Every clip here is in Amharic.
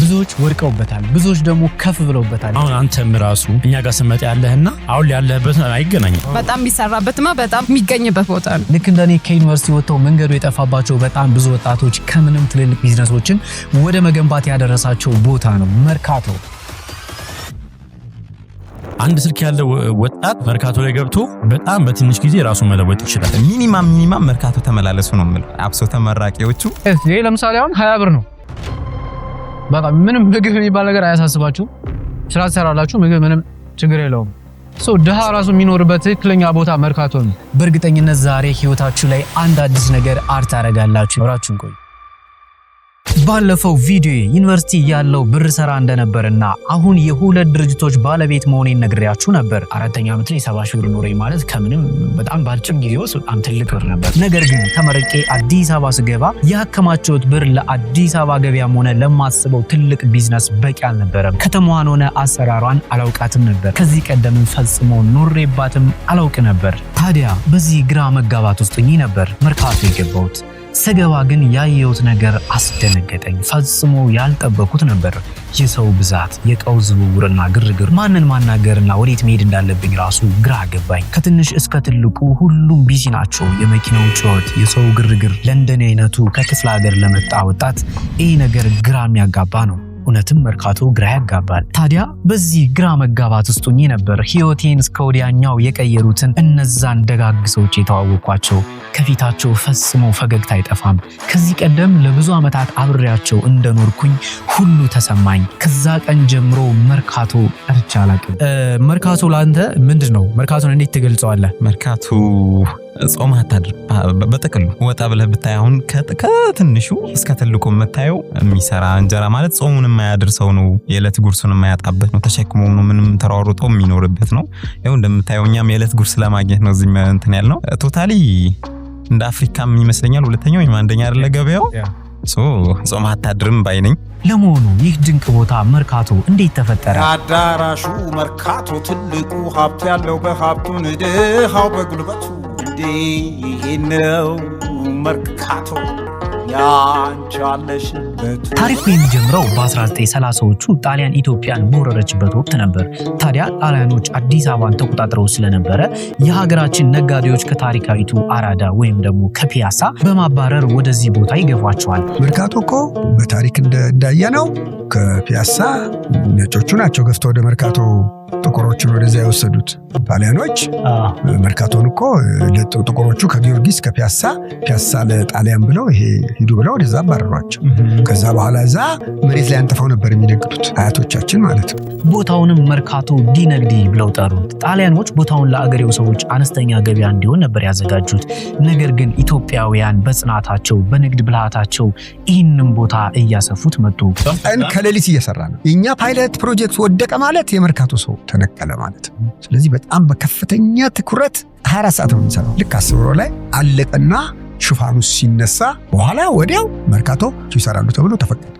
ብዙዎች ወድቀውበታል፣ ብዙዎች ደግሞ ከፍ ብለውበታል። አሁን አንተም ራሱ እኛ ጋር ስመጣ ያለህና አሁን ያለህበት አይገናኝም። በጣም የሚሰራበትማ በጣም የሚገኝበት ቦታ ነው። ልክ እንደኔ ከዩኒቨርሲቲ ወጥተው መንገዱ የጠፋባቸው በጣም ብዙ ወጣቶች ከምንም ትልልቅ ቢዝነሶችን ወደ መገንባት ያደረሳቸው ቦታ ነው መርካቶ። አንድ ስልክ ያለው ወጣት መርካቶ ላይ ገብቶ በጣም በትንሽ ጊዜ ራሱን መለወጥ ይችላል። Minimum minimum መርካቶ ተመላለሱ ነው የምለው። አብሶ ተመራቂዎቹ። ይሄ ለምሳሌ አሁን 20 ብር ነው። በቃ ምንም ምግብ የሚባል ነገር አያሳስባችሁ። ስራ ትሰራላችሁ፣ ምግብ ምንም ችግር የለውም። So ድሃ ራሱ የሚኖርበት ትክክለኛ ቦታ መርካቶ ነው። በእርግጠኝነት ዛሬ ህይወታችሁ ላይ አንድ አዲስ ነገር add ታደርጋላችሁ። አብራችሁን ቆዩ። ባለፈው ቪዲዮ ዩኒቨርሲቲ ያለው ብር ሰራ እንደነበርና አሁን የሁለት ድርጅቶች ባለቤት መሆኔን ነግሬያችሁ ነበር። አራተኛ ዓመት ላይ 70,000 ብር ኖረኝ ማለት ከምንም በጣም በአጭር ጊዜ ውስጥ በጣም ትልቅ ብር ነበር። ነገር ግን ተመርቄ አዲስ አበባ ስገባ ያከማቸሁት ብር ለአዲስ አበባ ገበያም ሆነ ለማስበው ትልቅ ቢዝነስ በቂ አልነበረም። ከተማዋን ሆነ አሰራሯን አላውቃትም ነበር። ከዚህ ቀደምም ፈጽሞ ኖሬባትም አላውቅ ነበር። ታዲያ በዚህ ግራ መጋባት ውስጥ ሆኜ ነበር መርካቶ የገባሁት። ስገባ ግን ያየሁት ነገር አስደነገጠኝ። ፈጽሞ ያልጠበኩት ነበር። የሰው ብዛት፣ የእቃው ዝውውርና ግርግር፣ ማንን ማናገርና ወዴት መሄድ እንዳለብኝ ራሱ ግራ ገባኝ። ከትንሽ እስከ ትልቁ ሁሉም busy ናቸው። የመኪናው ጩኸት፣ የሰው ግርግር፣ ለእንደኔ አይነቱ ከክፍለ ሀገር ለመጣ ወጣት ይህ ነገር ግራ የሚያጋባ ነው። እውነትም መርካቶ ግራ ያጋባል። ታዲያ በዚህ ግራ መጋባት ውስጥ ሆኜ ነበር ህይወቴን እስከ ወዲያኛው የቀየሩትን እነዛን ደጋግ ሰዎች የተዋወቅኳቸው። ከፊታቸው ፈጽሞ ፈገግታ አይጠፋም። ከዚህ ቀደም ለብዙ ዓመታት አብሬያቸው እንደኖርኩኝ ሁሉ ተሰማኝ። ከዛ ቀን ጀምሮ መርካቶ ቀርቼ አላውቅም። መርካቶ ለአንተ ምንድን ነው? መርካቶን እንዴት ትገልጸዋለህ? መርካቶ ጾም አታድር። በጥቅሉ ወጣ ብለህ ብታይ አሁን ከትንሹ እስከ ትልቁ የምታየው የሚሰራ እንጀራ ማለት ጾሙን የማያድር ሰው ነው። የዕለት ጉርሱን የማያጣበት ነው። ተሸክሞ ነው ምንም ተሯሩጦ የሚኖርበት ነው። ይኸው እንደምታየው እኛም የዕለት ጉርስ ለማግኘት ነው እዚህ እንትን ያልነው። Totally እንደ አፍሪካም ይመስለኛል ሁለተኛው ወይም አንደኛ አይደለ ገበያው። So ጾም አታድርም ባይ ነኝ። ለመሆኑ ይህ ድንቅ ቦታ መርካቶ እንዴት ተፈጠረ? አዳራሹ መርካቶ ትልቁ ሀብት ያለው በሀብቱ ድሃው በጉልበቱ እንዲህ ነው መርካቶ ያንቺ አለሽበት። ታሪኩ የሚጀምረው በ1930ዎቹ ጣሊያን ኢትዮጵያን በወረረችበት ወቅት ነበር። ታዲያ ጣሊያኖች አዲስ አበባን ተቆጣጥረው ስለነበረ የሀገራችን ነጋዴዎች ከታሪካዊቱ አራዳ ወይም ደግሞ ከፒያሳ በማባረር ወደዚህ ቦታ ይገፏቸዋል። መርካቶ እኮ በታሪክ እንዳየነው ከፒያሳ ነጮቹ ናቸው ገፍተው ወደ መርካቶ ጥቁሮችን ወደዚያ የወሰዱት። ጣሊያኖች መርካቶን እኮ ጥቁሮቹ ከጊዮርጊስ ከፒያሳ፣ ፒያሳ ለጣሊያን ብለው ይሄ ሂዱ ብለው ወደዛ አባረሯቸው። ከዛ በኋላ እዛ መሬት ላይ አንጥፈው ነበር የሚነግዱት አያቶቻችን ማለት ነው። ቦታውንም መርካቶ ዲ ነግዲ ብለው ጠሩት። ጣሊያኖች ቦታውን ለአገሬው ሰዎች አነስተኛ ገበያ እንዲሆን ነበር ያዘጋጁት። ነገር ግን ኢትዮጵያውያን በጽናታቸው፣ በንግድ ብልሃታቸው ይህንን ቦታ እያሰፉት መጡ። ቀን ከሌሊት እየሰራ ነው። የእኛ pilot project ወደቀ ማለት የመርካቶ ሰው ተነቀለ ማለት ነው። ስለዚህ በጣም በከፍተኛ ትኩረት 24 ሰዓት ነው የምንሰራው። ልክ 10 ወር ላይ አለቀና ሽፋኑ ሲነሳ በኋላ ወዲያው መርካቶ ይሰራሉ ተብሎ ተፈቀደ።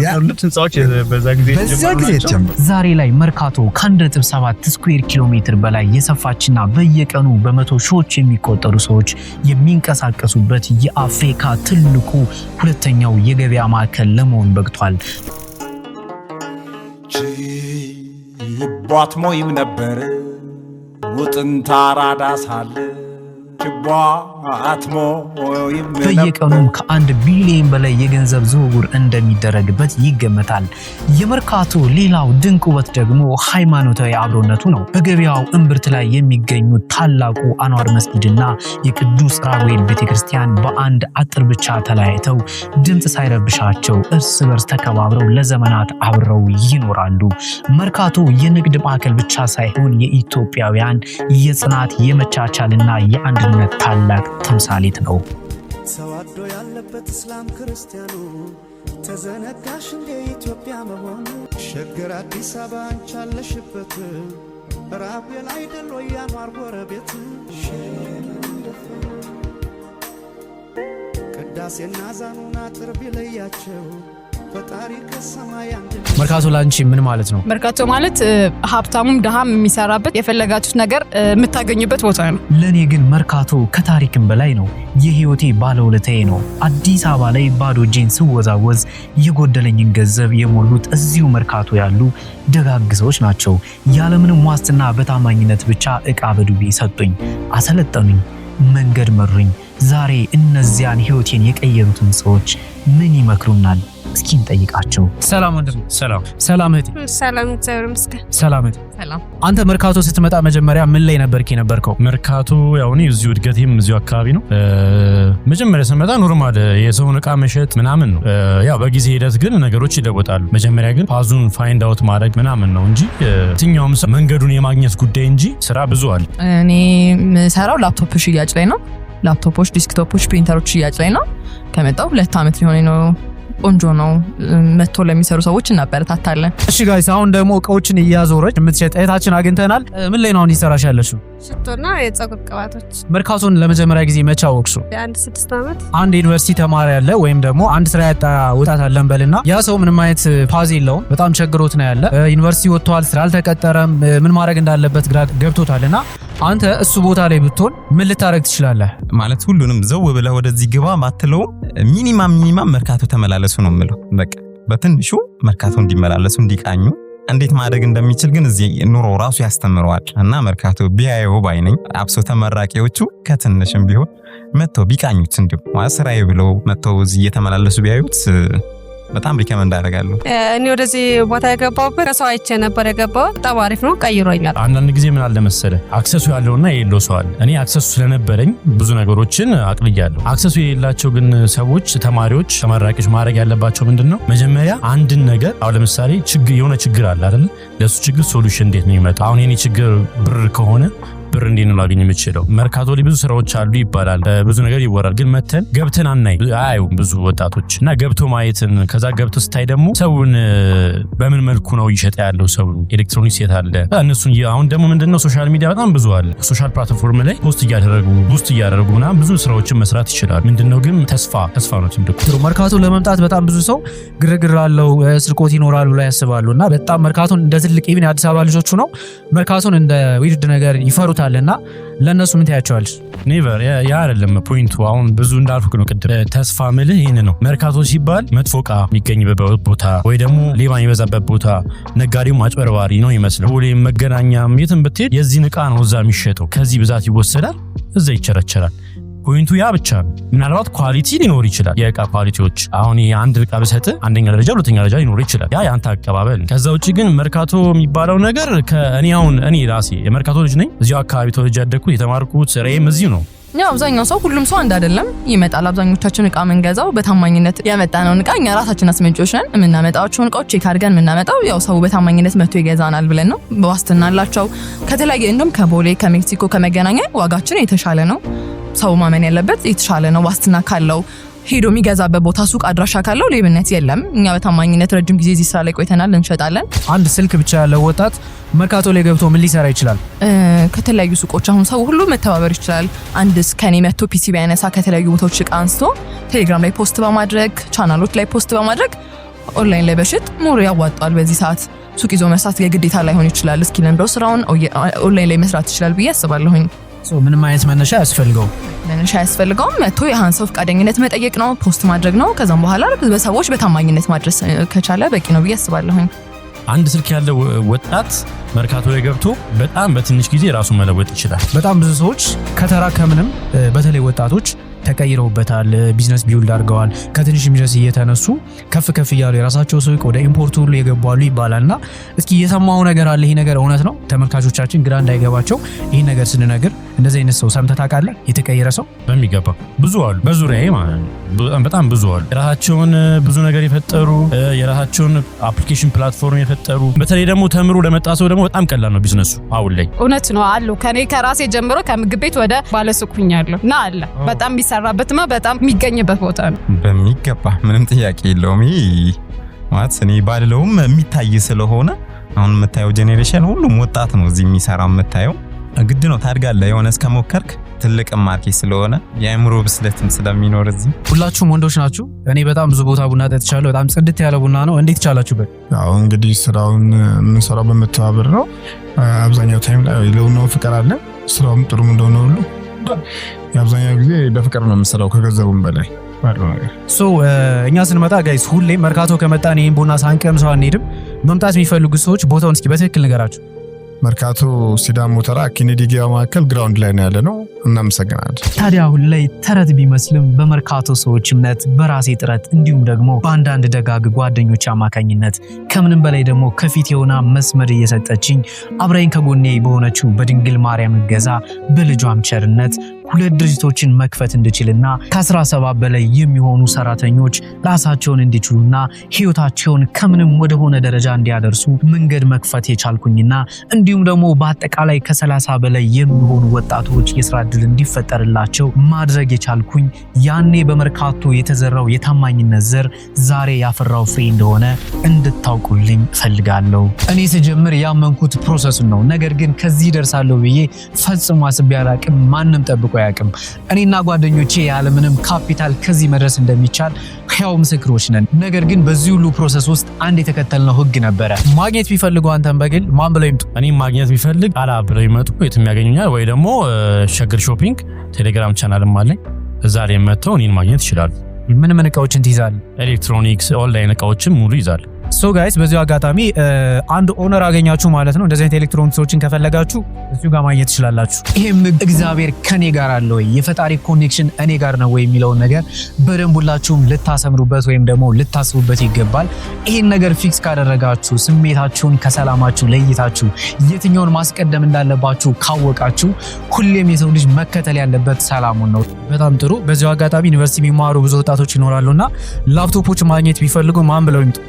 ያሉት ህንፃዎች በዛ ጊዜ በዛ ጊዜ የተጀመሩ። ዛሬ ላይ መርካቶ ከ1.7 square ኪሎ ሜትር በላይ የሰፋችና በየቀኑ በመቶ ሺዎች የሚቆጠሩ ሰዎች የሚንቀሳቀሱበት የአፍሪካ ትልቁ ሁለተኛው የገበያ ማዕከል ለመሆን በቅቷል። ችቦ አትሞይም ነበር ውጥንታ አራዳ ሳለ ችቦ አትሞይም። በየቀኑም ከ1 ቢሊዮን በላይ የገንዘብ ዝውውር እንደሚደረግበት ይገመታል። የመርካቶ ሌላው ድንቅ ውበት ደግሞ ሃይማኖታዊ አብሮነቱ ነው። በገበያው እምብርት ላይ የሚገኙት ታላቁ አንዋር መስጊድና የቅዱስ ራጉኤል ቤተክርስቲያን በአንድ አጥር ብቻ ተለያይተው ድምፅ ሳይረብሻቸው እርስ በርስ ተከባብረው ለዘመናት አብረው ይኖራሉ። መርካቶ የንግድ ማዕከል ብቻ ሳይሆን የኢትዮጵያውያን የጽናት፣ የመቻቻልና የአንድነት ታላቅ ተምሳሌት ነው። ተዋዶ ያለበት እስላም ክርስቲያኑ ተዘነጋሽ እንደ ኢትዮጵያ መሆኑ? ሸገር አዲስ አበባ አንቺ አለሽበት፣ ራጉኤል አይደል ወይ ያኗር ጎረቤት? ቅዳሴና ዛኑን አጥር ቢለያቸው። ፈጣሪ ከሰማይ አንድ መርካቶ ላንቺ ምን ማለት ነው? መርካቶ ማለት ሀብታሙም ድሃም የሚሰራበት፣ የፈለጋችሁት ነገር የምታገኙበት ቦታ ነው። ለእኔ ግን መርካቶ ከታሪክም በላይ ነው። የህይወቴ ባለውለታዬ ነው። አዲስ አበባ ላይ ባዶ እጄን ስወዛወዝ የጎደለኝን ገንዘብ የሞሉት እዚሁ መርካቶ ያሉ ደጋግ ሰዎች ናቸው። ያለምንም ዋስትና በታማኝነት ብቻ እቃ በዱቤ ሰጡኝ፣ አሰለጠኑኝ፣ መንገድ መሩኝ። ዛሬ እነዚያን ህይወቴን የቀየሩትን ሰዎች ምን ይመክሩናል? እስኪ እንጠይቃቸው። ሰላም ወንድም። ሰላም። ሰላም እህቴ። ሰላም፣ እግዚአብሔር ይመስገን። ሰላም እህቴ። ሰላም። አንተ መርካቶ ስትመጣ መጀመሪያ ምን ላይ ነበርክ የነበርከው? መርካቶ ያው እኔ እዚሁ እድገቴም እዚሁ አካባቢ ነው። መጀመሪያ ስመጣ normal የሰውን እቃ መሸጥ ምናምን ነው። ያው በጊዜ ሂደት ግን ነገሮች ይለወጣሉ። መጀመሪያ ግን path ኡን find out ማድረግ ምናምን ነው እንጂ የትኛውም ሰው መንገዱን የማግኘት ጉዳይ እንጂ ስራ ብዙ አለ። እኔ የምሰራው ላፕቶፕ ሽያጭ ላይ ነው። ላፕቶፖች፣ desktop ኦች፣ printer ኦች ሽያጭ ላይ ነው። ከመጣሁ 2 ዓመት ሊሆነኝ ነው። ቆንጆ ነው። መጥቶ ለሚሰሩ ሰዎች እናበረታታለን። እሺ guys፣ አሁን ደግሞ እቃዎችን እያዞረች የምትሸጥ እህታችን አግኝተናል። ምን ላይ ነው አሁን እየሰራሽ ያለሽው? ሽቶና የፀጉር ቅባቶች። መርካቶን ለመጀመሪያ ጊዜ መቼ አወቅሽው? የአንድ 6 ዓመት። አንድ ዩኒቨርሲቲ ተማሪ ያለ ወይም ደግሞ አንድ ስራ ያጣ ወጣት አለን በልና ያ ሰው ምንም አይነት path የለውም፣ በጣም ቸግሮት ነው ያለ። ዩኒቨርሲቲ ወጥቷል፣ ስራ አልተቀጠረም፣ ምን ማድረግ እንዳለበት ግራ ገብቶታል። እና አንተ እሱ ቦታ ላይ ብትሆን ምን ልታደርግ ትችላለህ? ማለት ሁሉንም ዘው ብለህ ወደዚህ ግባ ባትለውም minimum መርካቶ ተመላለሱ ነው የምለው። በቃ በትንሹ መርካቶ እንዲመላለሱ፣ እንዲቃኙ፣ እንዴት ማደግ እንደሚችል ግን እዚህ ኑሮ ራሱ ያስተምረዋል። እና መርካቶ ቢያየው ባይ ነኝ። አብሶ ተመራቂዎቹ ከትንሽም ቢሆን መጥተው ቢቃኙት፣ እንዲሁ ማለት ስራዬ ብለው መጥተው እዚህ እየተመላለሱ ቢያዩት በጣም recommend አደርጋለሁ። እኔ ወደዚህ ቦታ የገባሁበት ከሰው አይቼ ነበር የገባሁት። በጣም አሪፍ ነው፣ ቀይሮኛል። አንዳንድ ጊዜ ምን አለ መሰለ፣ access ኡ ያለውና የሌለው ሰው አለ። እኔ access ኡ ስለነበረኝ ብዙ ነገሮችን አቅልያለሁ። Access ኡ የሌላቸው ግን ሰዎች፣ ተማሪዎች፣ ተመራቂዎች ማድረግ ያለባቸው ምንድን ነው? መጀመሪያ አንድን ነገር አሁን ለምሳሌ ችግር የሆነ ችግር አለ አይደለ? ለሱ ችግር solution እንዴት ነው የሚመጣው? አሁን የኔ ችግር ብር ከሆነ ብር እንዴት ነው ላገኝ የምችለው? መርካቶ ላይ ብዙ ስራዎች አሉ ይባላል፣ ብዙ ነገር ይወራል። ግን መተን ገብተን አናይ አያዩም ብዙ ወጣቶች። እና ገብቶ ማየትን፣ ከዛ ገብቶ ስታይ ደግሞ ሰውን በምን መልኩ ነው እየሸጠ ያለው ሰው፣ ኤሌክትሮኒክስ የት አለ፣ እነሱን አሁን ደግሞ ምንድነው social media በጣም ብዙ አለ። Social platform ላይ post እያደረጉ፣ boost እያደረጉ ምናምን ብዙ ስራዎችን መስራት ይችላል። ምንድነው ግን ተስፋ ነው ትልቁ። ጥሩ፣ መርካቶ ለመምጣት በጣም ብዙ ሰው ግርግር አለው፣ ስርቆት ይኖራል ብሎ ያስባሉ። እና በጣም መርካቶን እንደ ትልቅ፣ even የአዲስ አበባ ልጆቹ ነው፣ መርካቶን እንደ weird ነገር ይፈሩታል። እና ለእነሱ ምን ትያቸዋለሽ? Never፣ ያ አይደለም point ኡ። አሁን ብዙ እንዳልኩ ነው ቅድም፣ ተስፋ ምልህ ይህን ነው። መርካቶ ሲባል መጥፎ እቃ የሚገኝበት ቦታ ወይ ደግሞ ሌባ የሚበዛበት ቦታ፣ ነጋዴው አጭበርባሪ ነው ይመስለው። ቦሌም መገናኛም የትም ብትሄድ የዚህን እቃ ነው እዛ የሚሸጠው። ከዚህ ብዛት ይወሰዳል፣ እዛ ይቸረቸራል። Point ኡ ያ ብቻ ነው። ምናልባት quality ሊኖር ይችላል። የእቃ quality ዎች አሁን ይሄ አንድ እቃ ብሰጥ አንደኛ ደረጃ፣ ሁለተኛ ደረጃ ሊኖር ይችላል። ያ የአንተ አቀባበል። ከዛ ውጭ ግን መርካቶ የሚባለው ነገር ከእኔ አሁን እኔ ራሴ የመርካቶ ልጅ ነኝ። እዚሁ አካባቢ ተወልጄ ያደግኩት፣ የተማርኩት፣ ስራዬም እዚሁ ነው። ያው አብዛኛው ሰው፣ ሁሉም ሰው አንድ አይደለም ይመጣል። አብዛኞቻችን እቃ የምንገዛው በታማኝነት ያመጣነውን እቃ፣ እኛ ራሳችን አስመጪዎች ነን። የምናመጣቸውን እቃዎች check አድርገን የምናመጣው ያው ሰው በታማኝነት መጥቶ ይገዛናል ብለን ነው። በዋስትና አላቸው። ከተለያየ፣ እንደውም ከቦሌ፣ ከሜክሲኮ፣ ከመገናኛ ዋጋችን የተሻለ ነው። ሰው ማመን ያለበት የተሻለ ነው። ዋስትና ካለው፣ ሄዶ የሚገዛበት ቦታ ሱቅ አድራሻ ካለው ሌብነት የለም። እኛ በታማኝነት ረጅም ጊዜ እዚህ ስራ ላይ ቆይተናል፣ እንሸጣለን። አንድ ስልክ ብቻ ያለው ወጣት መርካቶ ላይ ገብቶ ምን ሊሰራ ይችላል? ከተለያዩ ሱቆች አሁን ሰው ሁሉ መተባበር ይችላል። አንድ ከኔ መጥቶ PC ቢያነሳ፣ ከተለያዩ ቦታዎች እቃ አንስቶ ቴሌግራም ላይ post በማድረግ፣ ቻናሎች ላይ post በማድረግ ኦንላይን ላይ በሽጥ more ያዋጣል። በዚህ ሰዓት ሱቅ ይዞ መስራት የግዴታ ላይሆን ይችላል። እስኪለምደው ስራውን ኦንላይን ላይ መስራት ይችላል ብዬ አስባለሁኝ። ምንም አይነት መነሻ አያስፈልገውም። መነሻ አያስፈልገውም። መጥቶ ያህን ሰው ፈቃደኝነት መጠየቅ ነው፣ post ማድረግ ነው። ከዛም በኋላ በሰዎች በታማኝነት ማድረስ ከቻለ በቂ ነው ብዬ አስባለሁኝ። አንድ ስልክ ያለው ወጣት መርካቶ ላይ ገብቶ በጣም በትንሽ ጊዜ ራሱን መለወጥ ይችላል። በጣም ብዙ ሰዎች ከተራ ከምንም፣ በተለይ ወጣቶች ተቀይረውበታል። Business build አድርገዋል። ከትንሽ ቢዝነስ እየተነሱ ከፍ ከፍ እያሉ የራሳቸው ሱቅ፣ ወደ import ሁሉ የገቡ አሉ ይባላል። እና እስኪ የሰማው ነገር አለ? ይሄ ነገር እውነት ነው? ተመልካቾቻችን ግራ እንዳይገባቸው ይህን ነገር ስንነግር፣ እንደዚህ አይነት ሰው ሰምተህ ታውቃለህ? የተቀየረ ሰው? በሚገባ ብዙ አሉ፣ በዙሪያዬ ማለት ነው። በጣም ብዙ አሉ። የራሳቸውን ብዙ ነገር የፈጠሩ፣ የራሳቸውን application platform የፈጠሩ። በተለይ ደግሞ ተምሮ ለመጣ ሰው ደግሞ በጣም ቀላል ነው ቢዝነሱ አሁን ላይ። እውነት ነው፣ አሉ። ከኔ ከራሴ ጀምሮ ከምግብ ቤት ወደ ባለሱቅ ሁኛለሁ እና አለ፣ በጣም የሚሰራበትማ በጣም የሚገኝበት ቦታ ነው። በሚገባ፣ ምንም ጥያቄ የለውም። ይሄ ማለት እኔ ባልለውም የሚታይ ስለሆነ አሁን የምታየው generation ሁሉም ወጣት ነው እዚህ የሚሰራ የምታየው። ግድ ነው፣ ታድጋለህ። የሆነ እስከሞከርክ ትልቅ market ስለሆነ የአእምሮ ብስለትም ስለሚኖር እዚህ። ሁላችሁም ወንዶች ናችሁ። እኔ በጣም ብዙ ቦታ ቡና ጠጥቻለሁ። በጣም ጽድት ያለ ቡና ነው። እንዴት ቻላችሁበት? ያው እንግዲህ ስራውን የምንሰራው በመተባበር ነው። አብዛኛው time ላይ ለቡናው ፍቅር አለ። ስራውም ጥሩም እንደሆነ ሁሉ የአብዛኛው ጊዜ በፍቅር ነው የምንሰራው ከገንዘቡም በላይ ባለው ነገር። So እኛ ስንመጣ guys፣ ሁሌ መርካቶ ከመጣን ይህን ቡና ሳንቀምሰው አንሄድም። መምጣት የሚፈልጉ ሰዎች ቦታውን እስኪ በትክክል ንገራቸው። መርካቶ ሲዳሞ ተራ ኬኔዲ ገበያ ማዕከል ground ላይ ነው ያለ ነው። እናመሰግናለን። ታዲያ አሁን ላይ ተረት ቢመስልም በመርካቶ ሰዎች እምነት፣ በራሴ ጥረት እንዲሁም ደግሞ በአንዳንድ ደጋግ ጓደኞች አማካኝነት፣ ከምንም በላይ ደግሞ ከፊት የሆነ መስመር እየሰጠችኝ አብራኝ ከጎኔ በሆነችው በድንግል ማርያም እገዛ፣ በልጇም ቸርነት ሁለት ድርጅቶችን መክፈት እንድችልና ከ17 በላይ የሚሆኑ ሰራተኞች ራሳቸውን እንዲችሉና ህይወታቸውን ከምንም ወደሆነ ደረጃ እንዲያደርሱ መንገድ መክፈት የቻልኩኝና እንዲሁም ደግሞ በአጠቃላይ ከ30 በላይ የሚሆኑ ወጣቶች የስራ እድል እንዲፈጠርላቸው ማድረግ የቻልኩኝ ያኔ በመርካቶ የተዘራው የታማኝነት ዘር ዛሬ ያፈራው ፍሬ እንደሆነ እንድታውቁልኝ እፈልጋለሁ። እኔ ስጀምር ያመንኩት process ኡን ነው። ነገር ግን ከዚህ ደርሳለሁ ብዬ ፈጽሞ አስቤ አላቅም። ማንም ጠብቆ አያውቅም። እኔና ጓደኞቼ ያለምንም ካፒታል ከዚህ መድረስ እንደሚቻል ሕያው ምስክሮች ነን። ነገር ግን በዚህ ሁሉ process ውስጥ አንድ የተከተልነው ህግ ነበረ። ማግኘት ቢፈልጉ አንተን በግል ማን ብለው ይምጡ? እኔም ማግኘት ቢፈልግ አላ ብለው ይመጡ፣ የትም ያገኙኛል። ወይ ደግሞ ሸገር Shopping ቴሌግራም ቻናልም አለኝ። እዛ ላይ መጥተው እኔን ማግኘት ይችላሉ። ምን ምን እቃዎችን ትይዛለህ? ኤሌክትሮኒክስ፣ ኦንላይን እቃዎችን ሙሉ ይዛል። So guys፣ በዚሁ አጋጣሚ አንድ owner አገኛችሁ ማለት ነው። እንደዚህ አይነት ኤሌክትሮኒክሶችን ከፈለጋችሁ እዚሁ ጋር ማግኘት ትችላላችሁ። ይሄም እግዚአብሔር ከኔ ጋር አለ ወይ፣ የፈጣሪ connection እኔ ጋር ነው ወይ የሚለውን ነገር በደንብ ሁላችሁም ልታሰምሩበት ወይም ደግሞ ልታስቡበት ይገባል። ይሄን ነገር fix ካደረጋችሁ፣ ስሜታችሁን ከሰላማችሁ ለይታችሁ የትኛውን ማስቀደም እንዳለባችሁ ካወቃችሁ፣ ሁሌም የሰው ልጅ መከተል ያለበት ሰላሙን ነው። በጣም ጥሩ። በዚሁ አጋጣሚ ዩኒቨርሲቲ የሚማሩ ብዙ ወጣቶች ይኖራሉና ላፕቶፖች ማግኘት ቢፈልጉ ማን ብለው ይምጡ?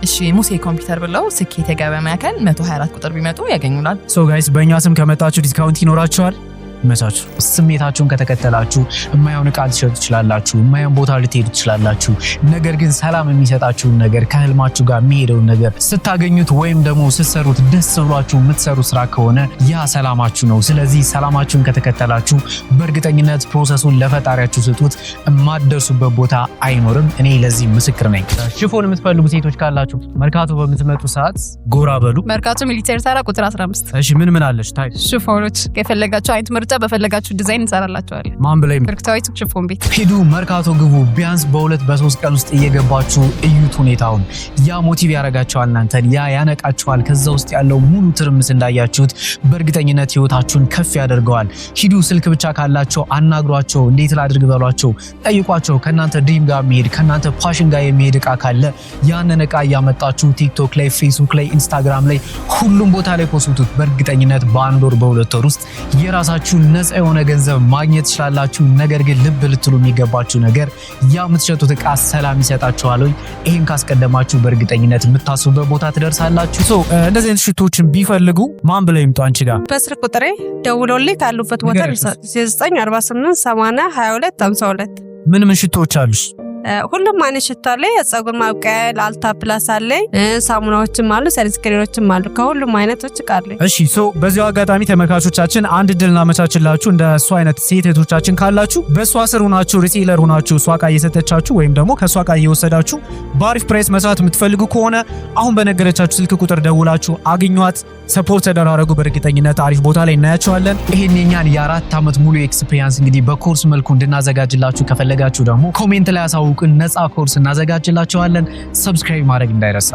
እሺ፣ ሙሴ ኮምፒውተር ብለው ስኬት የገበያ ማዕከል 124 ቁጥር ቢመጡ ያገኙናል። So guys፣ በእኛ ስም ከመጣችሁ discount ይኖራችኋል። ይመቻችሁ። ስሜታችሁን ከተከተላችሁ የማይሆን ዕቃ ልትሸጡ ትችላላችሁ። የማይሆን ቦታ ልትሄዱ ትችላላችሁ። ነገር ግን ሰላም የሚሰጣችሁን ነገር፣ ከህልማችሁ ጋር የሚሄደውን ነገር ስታገኙት ወይም ደግሞ ስትሰሩት ደስ ብሏችሁ የምትሰሩት ስራ ከሆነ ያ ሰላማችሁ ነው። ስለዚህ ሰላማችሁን ከተከተላችሁ በእርግጠኝነት process ኡን ለፈጣሪያችሁ ስጡት። የማትደርሱበት ቦታ አይኖርም። እኔ ለዚህ ምስክር ነኝ። ሽፎን የምትፈልጉ ሴቶች ካላችሁ መርካቶ በምትመጡ ሰዓት ጎራ በሉ። መርካቶ ሚሊቴሪ ተራ ቁጥር 15። እሺ፣ ምን ምን አለሽ? Type? ሽፎኖች የፈለጋችሁ አይነት ምርጫ በፈለጋችሁ ዲዛይን እንሰራላችኋለን። ማን ብለው ይምጡ? ብርክታዊት ሽፎን ቤት። ሂዱ፣ መርካቶ ግቡ። ቢያንስ በ2 በ3 ቀን ውስጥ እየገባችሁ እዩት ሁኔታውን። ያ motive ያደርጋችኋል እናንተን፣ ያ ያነቃችኋል። ከዛ ውስጥ ያለው ሙሉ ትርምስ እንዳያችሁት በእርግጠኝነት ህይወታችሁን ከፍ ያደርገዋል። ሂዱ፣ ስልክ ብቻ ካላቸው አናግሯቸው፣ እንዴት ላድርግ በሏቸው፣ ጠይቋቸው። ከእናንተ dream ጋር የሚሄድ፣ ከእናንተ passion ጋር የሚሄድ እቃ ካለ ያንን እቃ እያመጣችሁ ቲክቶክ ላይ፣ ፌስቡክ ላይ፣ ኢንስታግራም ላይ፣ ሁሉም ቦታ ላይ post ኡት። በእርግጠኝነት በአንድ ወር በ2 ወር ውስጥ የራሳችሁን ነፃ የሆነ ገንዘብ ማግኘት ትችላላችሁ። ነገር ግን ልብ ልትሉ የሚገባችሁ ነገር ያ የምትሸጡት እቃ ሰላም ይሰጣችኋል ወይ? ይህን ካስቀደማችሁ በእርግጠኝነት የምታስቡበት ቦታ ትደርሳላችሁ። So እንደዚህ አይነት ሽቶችን ቢፈልጉ ማን ብለው ይምጡ አንቺ ጋር? በስልክ ቁጥሬ ደውሎልኝ ካሉበት ቦታ 948 80 22 52። ምን ምን ሽቶዎች አሉሽ? ሁሉም አይነት ሽቶ አለ። የፀጉር ማብቀያ አልታ ፕላስ አለኝ። ሳሙናዎችም አሉ፣ sunscreen ኦችም አሉ። ከሁሉም አይነቶች እቃ አለኝ። እሺ፣ so በዚሁ አጋጣሚ ተመልካቾቻችን አንድ እድል እናመቻችላችሁ። እንደ እሷ አይነት ሴት እህቶቻችን ካላችሁ በእሷ ስር ሆናችሁ፣ reseller ሆናችሁ እሷ እቃ እየሰጠቻችሁ ወይም ደግሞ ከእሷ እቃ እየወሰዳችሁ በአሪፍ price መስራት የምትፈልጉ ከሆነ አሁን በነገረቻችሁ ስልክ ቁጥር ደውላችሁ አግኟት፣ support ተደራረጉ። በእርግጠኝነት አሪፍ ቦታ ላይ እናያቸዋለን። ይህን የኛን የ4 ዓመት ሙሉ experience እንግዲህ በኮርስ መልኩ እንድናዘጋጅላችሁ ከፈለጋችሁ ደግሞ comment ላይ አሳውቁን። ነፃ ኮርስ እናዘጋጅላችኋለን። Subscribe ማድረግ እንዳይረሳ።